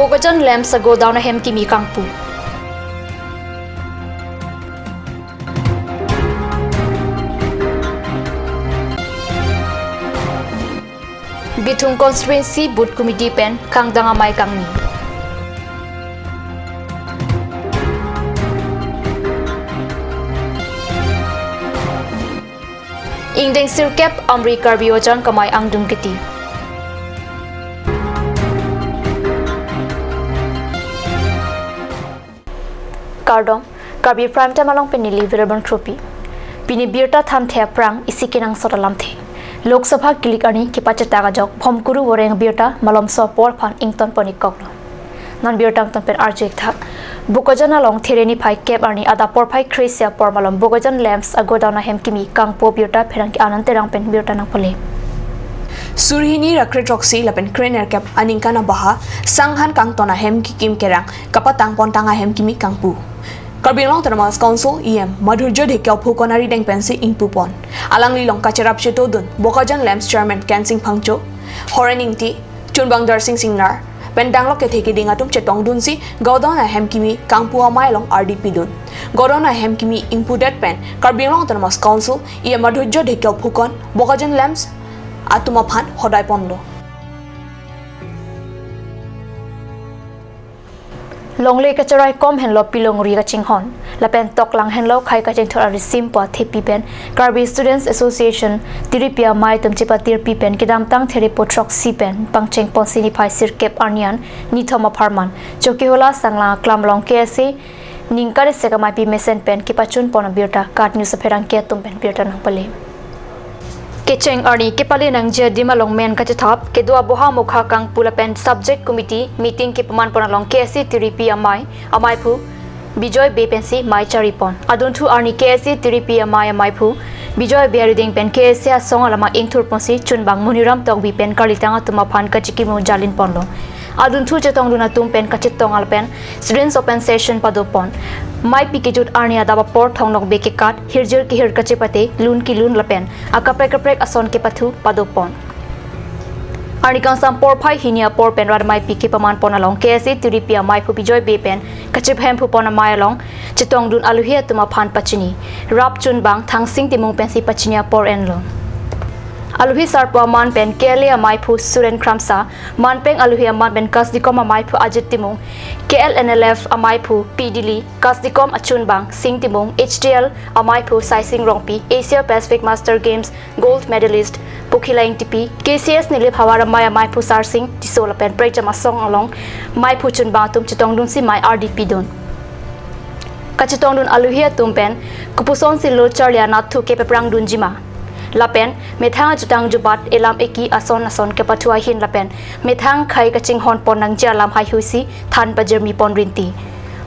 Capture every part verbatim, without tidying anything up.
Bokajan Lamps agodown ahem kimi kangpu. Bithung Constituency Booth Committee pen kangdang amei kangni. Ingdeng sirkep Amri Karbi Ojang Kamai angdung kiti. Kardom, Karbi Prime Time along pen neli Virabon Kropi. Pini birta thanthe aphrang isi kenangsot alamthe. Lok Sabha kilik arni kepachethak ajok Bhomkuru Voreng birta malomso apor aphan ingtonpon-ik koklo. Non birta angton pen arju-ik tha. Bokajan along There niphai kep arni adap porphai kre-isi apor malom Bokajan Lamps agodown ahem kimi kangpu birta pherangke Anand Terang pen birta nangpale. Surhini ra kre-throksi lapen krenerkep aningkan abaha sanghan kangton ahem kikim kerang kapatangpontang ahem kimi kangpu. Karbi Anglong Autonomous Council E M Madhurjo Dhekial Phukan arideng pensi ingpupon. Alangli along kacherap chetodun Bokajan Lamps Chairman Kensing Phangcho, Horen Ingti, Chunbang Darsing Singnar pen danglok kethe keding atum chetongdunsi godown ahem kimi kangpu amei along ardi pidun. Godown ahem kimi ingpudet pen Karbi Anglong Autonomous Council E M Madhurjo Dhekial Phukan Bokajan Lamps atum aphan hodaiponlo. Longle kacherai kom henlo pilongri kachinghon. Lapen toklang henlo khei kachingthur arisim pu athepi pen Karbi Students Association Tiripi amei atum chepatirpi pen kedamtang There po throksi pen pangchengponsi niphai sirkep arni an nithom apharman Chokihola Sanglang aklam along K S A ningkan isi ameipi mesen pen kepachunpon abirta KAT News apherangke atum pen birta nangpale. Kecheng arni kepale nangji adim along men kachethap, kedo aboha mokha kangpu lapen subject committee meeting kepamanpon along K S A Tiripi amei, ameiphu Bijoy Bey pensi mei charipon. Adunthu arni K S A Tiripi amei, ameiphu Bijoy Bey arideng pen K S A asong alamang ingthurponsi Chunbang Muniram Tokbi pen karlitang atum aphan kachikimu jalinponlo. Adunthu chetongdun atum pen kachetong lapen Students Open Session padopon. Meipi kejut arni adap apor thong nokbe kekat, hirjir kehir kachepate, lun kelun lapen akaprek kaprek ason kepathu padopon. Arni kangsam porphai hini apor pen rat meipi kepamanpon along K S A Tiripi ameiphu Bijoy Bey pen kachipahemphupon amei along chetongdun aluhi atum aphan pachini. Rap Chunbang Thangsing Timung pensi pachini apor enlo. Aluhi sarpo aman pen K L A ameiphu Suren Kramsa, manpeng aluhi aman pen Kasdikom ameiphu Ajit Timung, K L N L F ameiphu P Dili, Kasdikom achunbang Sing Timung, H T L ameiphu Saising Rongpi, Asia Pacific Master Games gold medalist Pokhila Ingtipi, K C S Nilip Havar amei ameiphu Sarsing Tisso lapen prekjam asong along meiphu chunbang atum chetongdunsi mei ardi pidun. Kachetongdun aluhi atum pen kopusonsi lo charli anatthu kepaprangdunjima. Lapen methang ajutang jubat elam eki ason ason kepathu ahin lapen methang khei kachinghonpon nangji alam heihui si than pajirmipon rinti.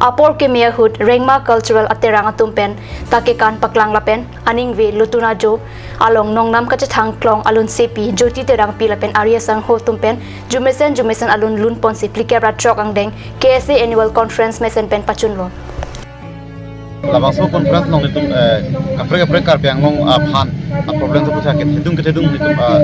Apor keme ahut Rengma Cultural aterang atum pen ta kekan paklang lapen aningve lutun ajo along nongnam kachethang klong alunsepi Jyoti Terangpi lapen ari asangho atum pen jumesen jumesen alun lunponsi phlikep ra throk angdeng K S A Annual Conference mesen pen pachunlo. Labangso conference along netum, eh, kaprek kaprek Karbi Anglong aphan a problem aputhak kethedung kethedung netum, ah,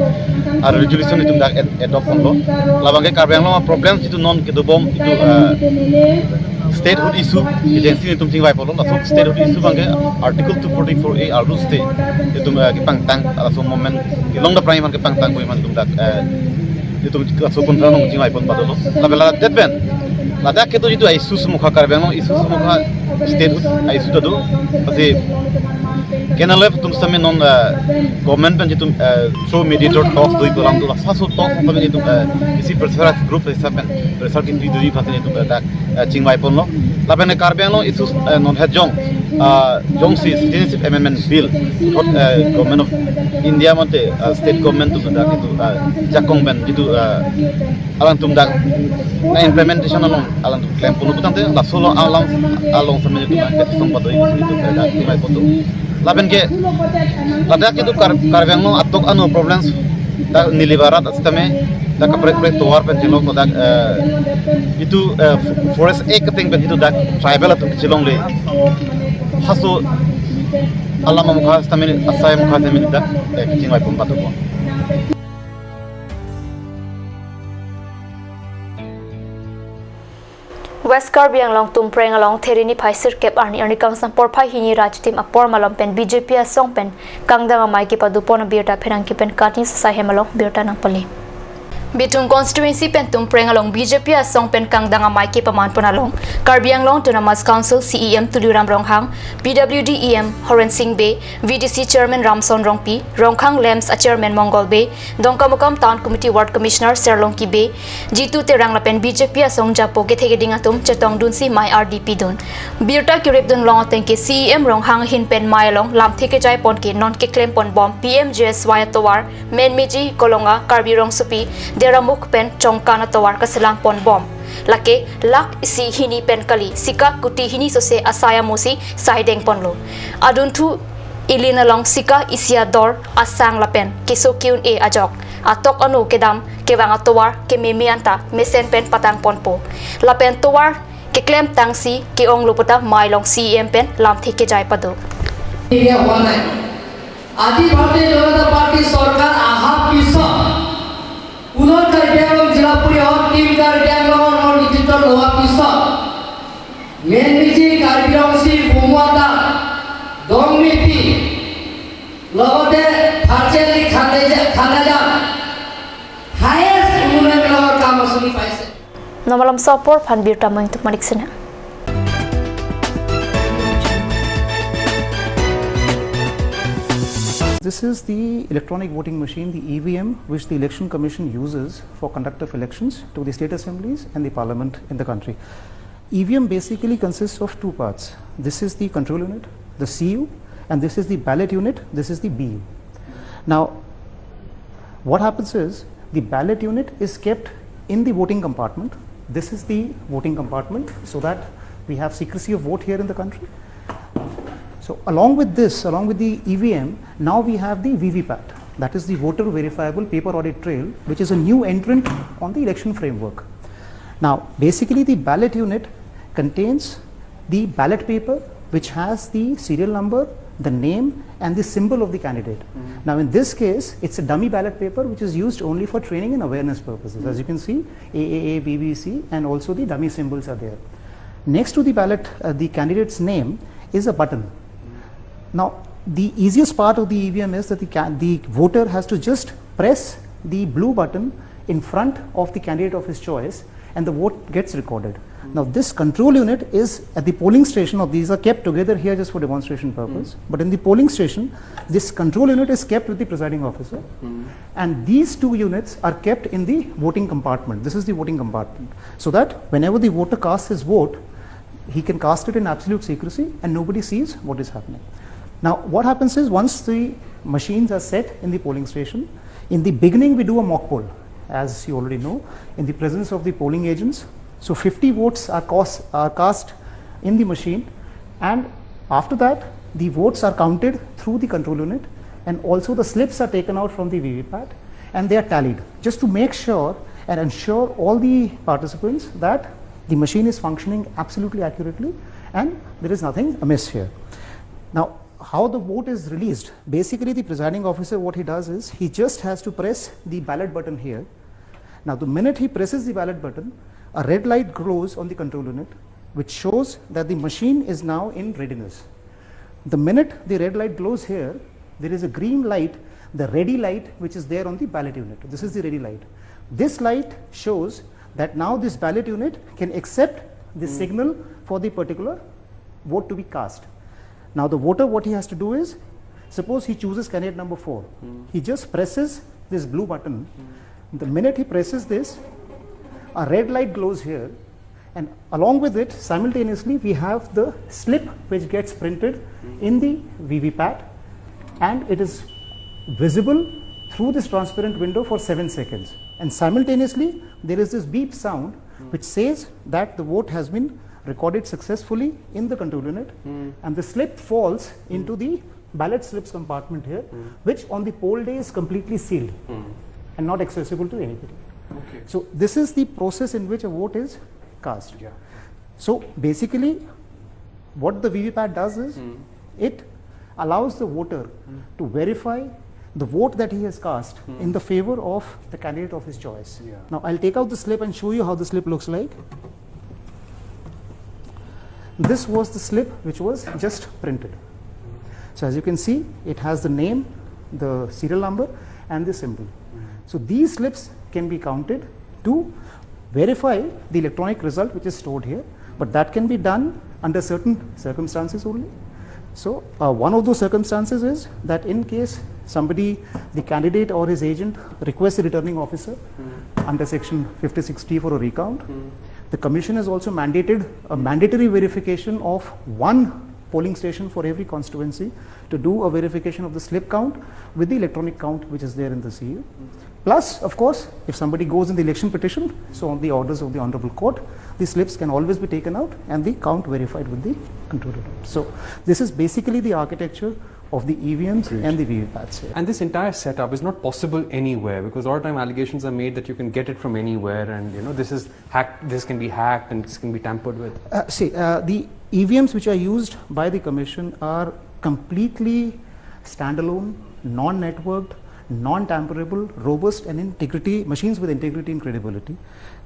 a resolution netum dak ad-, adopt ponlo. Labangke Karbi Anglong a problem jitu non kedobom jitu, eh, statehood issue agency netum chingvaiponlo. Laso statehood issue abangke Article two forty-four A arlo state netum, eh, kepangtang laso moment kelong dapprang aphan kepangtang pu aphan netum dak, eh, netum laso conference along chingvaipon padolo. Lapen ladak pen ladak kedo jitu issue mukha Karbi Anglong issue mukha statehood issue ta do. Pasi K N L F atum sitame non, eh, government pen jitu, eh, through mediator talks do pu alam do, laso talks sitame jitu, eh, isi pressure group sitame pressure kiti do pu sitame jitu, eh, dak, eh, chingvaiponlo. Lapen Karbi Anglong issue, eh, non hejong, ah, jongsi Citizenship Amendment Bill, eh, Government of India mate, eh, state government atum dak jitu, eh, jakong pen jitu, eh, alangtum dak, eh, implementation along alangtum klemponlo putangte laso along alam along sitame jitu dak kesung padoi jitu dak chingvaiponlo. Lapen ke ladak jitu Kar-, Karbi Anglong atok ano problems dak neli barat sitame dak kaprek kaprek tovar pen chelo ko dak, eh, jitu, eh, Forest Act ateng pen jitu dak tribal atum kechelongle. Laso alam amukha sitame asai amukha sitame dak, eh, chingvaipon padopon. West Karbi Anglong Tumpreng along There niphai sirkep arni arni kangsam porphai hini Rajdim apor malom pen B J P asong pen kangdang amei kepado pon abirta pherangke pen Kati Sasai hem along birta nangpale. Bithung constituency pen Tumpreng along B J P asong pen kangdang amei kepaman pon along Karbi Anglong Autonomous Council C E M Tuliram Ronghang, P W D E M Horen Sing Bey, V D C Chairman Ramson Rongpi, Rongkhang LAMPS a Chairman Mongol Bey, Dongkamukam Town Committee Ward Commissioner Serlongki Bey, Jitu Terang lapen B J P asong japo kethe keding atum chetongdunsi mei ardi pidun. Birta keripdun long ateng ke C E M Ronghang ahin pen mei along lamthe kejai pon ke non keklem pon bom P M G S Y atovar, Menmeji, Kolonga, Karbi Rongsopi, Deramukh pen Chongkan atovar kaselam pon bom. Lake lakh isi hini pen kali, sika kuti hini sose asai amosi saideng ponlo. Adunthu ilin along sika isi ador asang lapen keso ke-un-e ajok atok ano kedam kevang atovar kememe anta mesen pen patang ponpo. Lapen tovar keklemtangsi ke-onglo puta mei along C E M pen lamthe kejai pado. Ini howa nai. Adi Bharatiya Janata Party sorkar aha piso Unnot Karbi Anglong Jilla Parishad, Team Karbi Anglong or nitritwo lowa piso Menmeji, Karbi Rongsi, Bumwata, Dongmepi, logote Tharcheli, Khandaja, Khandaja, highest ununnan logot kam asuni paise. Nonmalom so apor aphan birta mangtuk manik sena. This is the electronic voting machine, the E V M, which the Election Commission uses for conduct of elections to the state assemblies and the parliament in the country. E V M basically consists of two parts. This is the control unit, the C U, and this is the ballot unit, this is the B U. Now, what happens is the ballot unit is kept in the voting compartment. This is the voting compartment so that we have secrecy of vote here in the country. So along with this, along with the E V M, now we have the V V PAT, that is the voter verifiable paper audit trail, which is a new entrant on the election framework. Now, basically, the ballot unit contains the ballot paper, which has the serial number, the name, and the symbol of the candidate. Mm. Now, in this case, it's a dummy ballot paper, which is used only for training and awareness purposes. Mm. As you can see, A A A, B B C, and also the dummy symbols are there. Next to the ballot, uh, the candidate's name is a button. Now, the easiest part of the E V M is that the, the voter has to just press the blue button in front of the candidate of his choice and the vote gets recorded. Mm. Now, this control unit is at the polling station, or these are kept together here just for demonstration purpose. Mm. But in the polling station, this control unit is kept with the presiding officer. Mm. And these two units are kept in the voting compartment. This is the voting compartment. So that whenever the voter casts his vote, he can cast it in absolute secrecy and nobody sees what is happening. Now, what happens is once the machines are set in the polling station, in the beginning we do a mock poll, as you already know, in the presence of the polling agents. So fifty votes are, cost, are cast in the machine, and after that, the votes are counted through the control unit, and also the slips are taken out from the V V PAT and they are tallied, just to make sure and ensure all the participants that the machine is functioning absolutely accurately and there is nothing amiss here. Now, how the vote is released? Basically, the presiding officer, what he does is he just has to press the ballot button here. Now, the minute he presses the ballot button, a red light glows on the control unit, which shows that the machine is now in readiness. The minute the red light glows here, there is a green light, the ready light, which is there on the ballot unit. This is the ready light. This light shows that now this ballot unit can accept the, mm, signal for the particular vote to be cast. Now, the voter, what he has to do is, suppose he chooses candidate number four. Mm. He just presses this blue button. Mm. The minute he presses this, a red light glows here, and along with it, simultaneously, we have the slip which gets printed, mm, in the V V PAT, and it is visible through this transparent window for seven seconds. And simultaneously, there is this beep sound, mm, which says that the vote has been recorded successfully in the control unit, mm, and the slip falls, mm, into the ballot slips compartment here, mm, which on the poll day is completely sealed, mm, and not accessible to anybody. Okay. So this is the process in which a vote is cast. Yeah. So basically, what the V V PAT does is, mm, it allows the voter, mm, to verify the vote that he has cast, mm, in the favor of the candidate of his choice. Yeah. Now, I'll take out the slip and show you how the slip looks like. This was the slip which was just printed. So as you can see, it has the name, the serial number, and the symbol. So these slips can be counted to verify the electronic result which is stored here, but that can be done under certain circumstances only. So uh, one of those circumstances is that in case somebody, the candidate or his agent, requests the returning officer under section fifty-six T for a recount, the commission has also mandated a mandatory verification of one polling station for every constituency to do a verification of the slip count with the electronic count which is there in the C U. Plus, of course, if somebody goes in the election petition, so on the orders of the Honorable Court, the slips can always be taken out and the count verified with the control unit. So this is basically the architecture of the E V Ms and the V V Pats here. And this entire setup is not possible anywhere, because a lot of time allegations are made that you can get it from anywhere, and you know this is hacked, this can be hacked, and this can be tampered with. Uh, see, uh, the E V Ms which are used by the commission are completely standalone, non-networked, non-tamperable, robust, and integrity machines with integrity and credibility.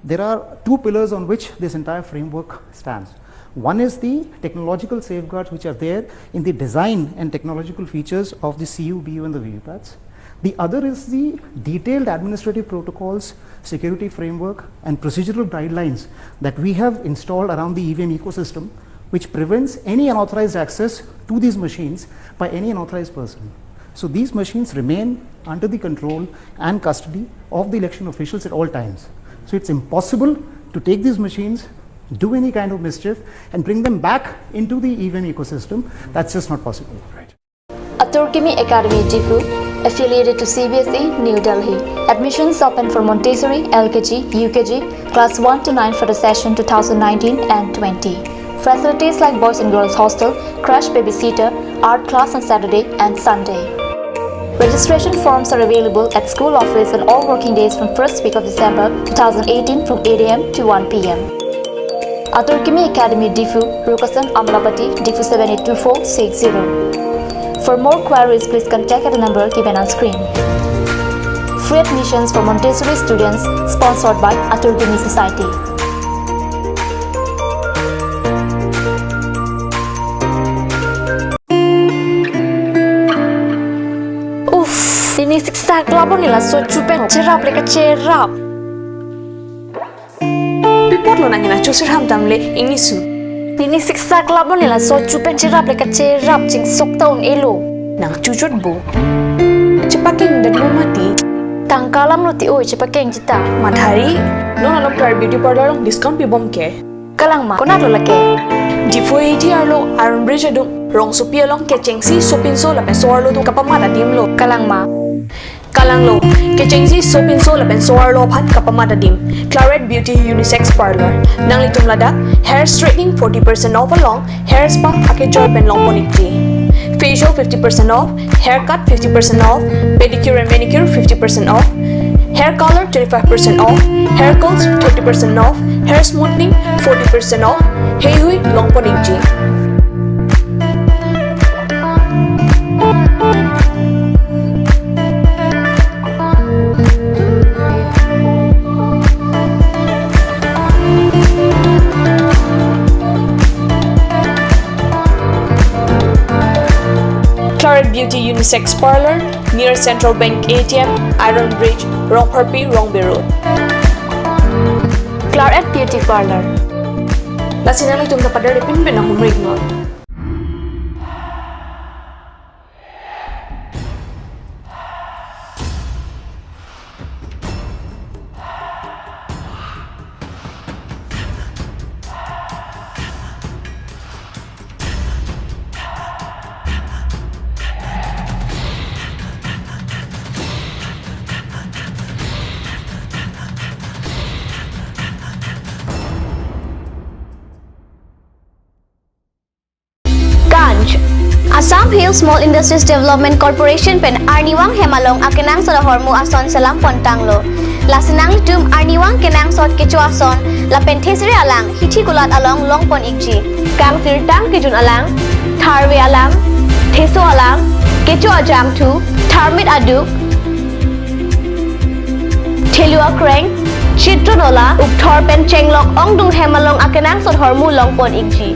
There are two pillars on which this entire framework stands. One is the technological safeguards which are there in the design and technological features of the C U, B U, and the V V Pats. The other is the detailed administrative protocols, security framework, and procedural guidelines that we have installed around the E V M ecosystem, which prevents any unauthorized access to these machines by any unauthorized person. So these machines remain under the control and custody of the election officials at all times. So it's impossible to take these machines, do any kind of mischief, and bring them back into the E V M ecosystem. That's just not possible. Atur Kimi Academy Diphu, affiliated to C B S E, New Delhi. Admissions open for Montessori, L K G, U K G, class one to nine for the session two thousand nineteen and twenty. Facilities like boys and girls hostel, crash babysitter, art class on Saturday and Sunday. Registration forms are available at school office on all working days from first week of December two thousand eighteen from eight A M to one P M. Atur Kimi Academy Diphu, Rukasan Amlapati, Diphu seven eight two four six zero. For more queries, please contact at the number given on screen. Free admissions for Montessori students, sponsored by Atur Kimi Society. Uff, pini siksak labon nila so chupen cherap le kacherap. Pi apotlo nang nangchusir ham tam le ingnisu. Pini siksak labon nila so chupen cherap le kacherap, chingsok ta un-elo. Nangchuchot bo. Chepakeng det mo mati. Tangka alam lo ti oi, chepakeng chita. Mathari, non along Claret Beauty Parlour along discount pibom ke. Kalang ma, konat lo lake? Diphu A T arlo, Iron Bridge adung, rongsopi along kechengsi sopinso lapen so-arlo atum kapamat adim lo. Kalang ma? Kalang lo, kechengsi sopinso lapen so-arlo aphan kapamat adim. Claret Beauty Unisex Parlour. Nanglitum ladak hair straightening forty percent off along hair spa akejoy pen longpon ikji. Facial fifty percent off, haircut fifty percent off, pedicure and manicure fifty percent off, hair color twenty-five percent off, hair curls thirty percent off, hair smoothing forty percent off, heihui longpon ikji. Claret Beauty Unisex Parlour, near Central Bank A T M, Iron Bridge, Rongpharpi, Rongbe Road. Claret Beauty Parlour. Lasi nanglitum ta padarpin pen nang humrik non. Ganj. Assam Hill Small Industries Development Corporation pen arnivang hem along akenangsot ahormu ason selam pontanglo. Lasi nanglitum arnivang kenangsot kecho ason lapen thesere alang hithi kulat along longpon ikji. Kangsirtang kejun alang, tharve alang, theso alang, kecho ajangthu, tharmit aduk, thelu akreng, chitron ola, ukthor pen chenglok ongdung hem along akenangsot ahormu longpon ikji.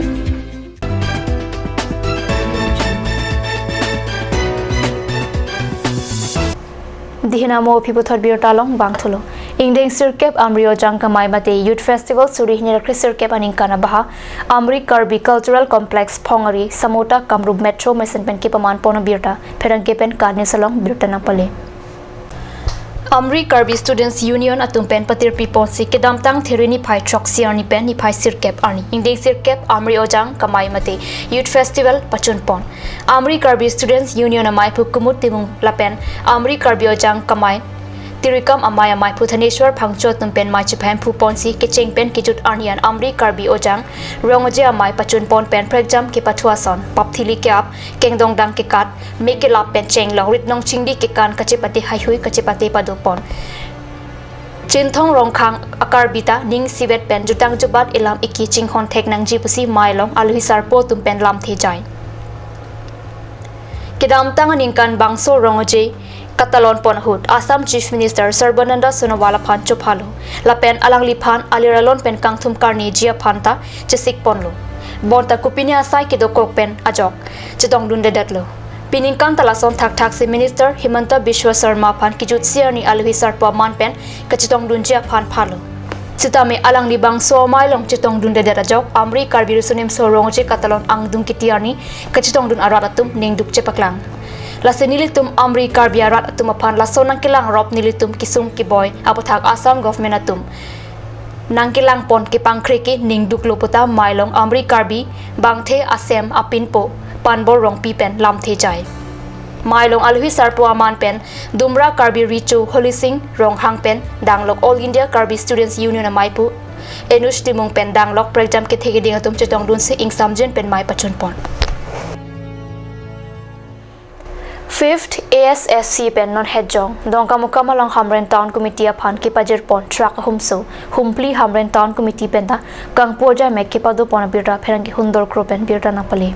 Dihinamo aphi puthot birta along vangthulo. Ingdeng sirkep Amri Ojang Kamai mate Youth Festival suri hini ra kre sirkep aningkan abaha Amri Karbi Cultural Complex Phongari Samota Kamrup Metro mesen pen kepaman pon abirta pherangke pen Karni salong birta nangpale. Amri Karbi Students Union atum pen patirpi ponsi kedamtang Theri niphai throksi arni pen niphai sirkep arni ingdeng sirkep Amri Ojang Kamai mate Youth Festival pachun pon. Amri Karbi Students Union amaiphu Kumud Timung lapen Amri Karbi Ojang Kamai Tirikam Amei amaiphu Thaneshwar Phangcho atum pen mei chiphaim phu ponsi kecheng pen kejut arni an Amri Karbi Ojang Rongoje Amei pachun pon pen prekjam kepathu ason, papthili ke-ap, kengdongdang kekat, me kelap pen chenglong ritnong chingdi kekan kachepate haihui kachepate pado pon. Chinthong Rongkhang a-Karbi ta ning isivet pen jutang jubat ilam iki chinghon thek nangji pusi mei along alohi sarpo atum pen lamthe jai. Kedamtang aningkan bangso Rongoje katalon pon ahut Assam Chief Minister Sarbananda Sonowal aphan chophalo. Lapen alangliphan alir alon pen kangthum karneji aphan ta chesik ponlo. Bonta kopine asai kedokok pen ajok chetongdundedetlo. Piningkan ta lason thakthak si Minister Himanta Biswa Sarma aphan kejutsi arni alohi sarpo aman pen kachetongdunji aphan phalo. Sitame alangli bangso amei along chetongdundedet ajok Amri Karbi Riso Nimso Rongoje katalon angdung kiti arni kachetongdun arat atum ningduk chepaklang. Lasi nelitum Amri Karbi arat atum aphan lason nangkelang rop nelitum kesung keboi aputhak Assam government atum nangkelang pon kepangkre ke ningduklo puta mei along Amri Karbi bangthe asem apinpo Panbor Rongpi pen lamthe jai. Mei along alohi sarpo aman pen Dumra Karbi Recho Holising Ronghang pen danglok All India Karbi Students Union amaiphu Enush Timung pen danglok prekjam kethe keding atum chetongdunsi ingsamjin pen mei pachun pon. Fifth A S S C pen non Hetjong Dongkamukam along Hamren Town Committee aphan kepajir pon truck ahumso Humpli Hamren Town Committee pen ta kangpu ajaimek kepado pon abirta pherangke Hundor Kro pen birta nangpale.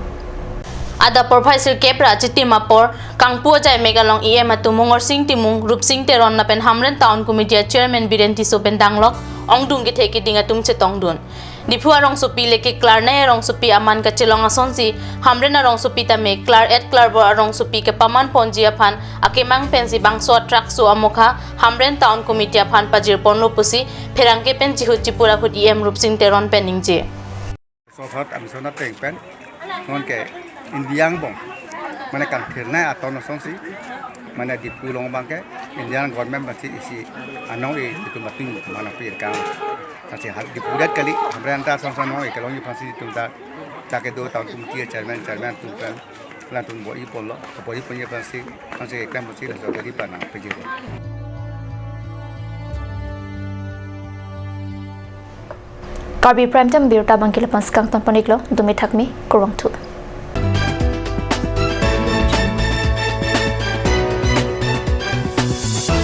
Adap porphai sirkep ra chitim apor kangpu ajaimek along E M atum Mongorsing Timung, Rupsing Teron lapen Hamren Town Committee a Chairman Biren Tisso pen danglok ongdung kethe keding atum chetongdun. Diphu arongsopi leke klarnei arongsopi aman kachelong asonsi Hamren arongsopi tame klar-et klarbor arongsopi kepaman ponji aphan akemang pensi bangso a-truck so amokha Hamren Town Committee aphan pajir ponlo pusi pherangke pen chihut chipur ahut E M Rupsing Teron pen ningje. Sothat amsona teng pen non ke India angbong mane kangthirnei aton asonsi mane Diphu along abangke Indian government abangsi isi anong e itum atum mana pirkang. Lasi hal Diphu det kali, Hamren ta song song anong e kelongji aphansi itum ta, ta kedo Town Committee chairman, chairman atum pen, latum bor-i ponlo, bor-i ponji aphansi, aphansi eklem aphansi laso gari pen nangpajir. Karbi Prime Time birta abangke la-an pensi kangton pon-iklo, dumi thakmi, kurvangthu.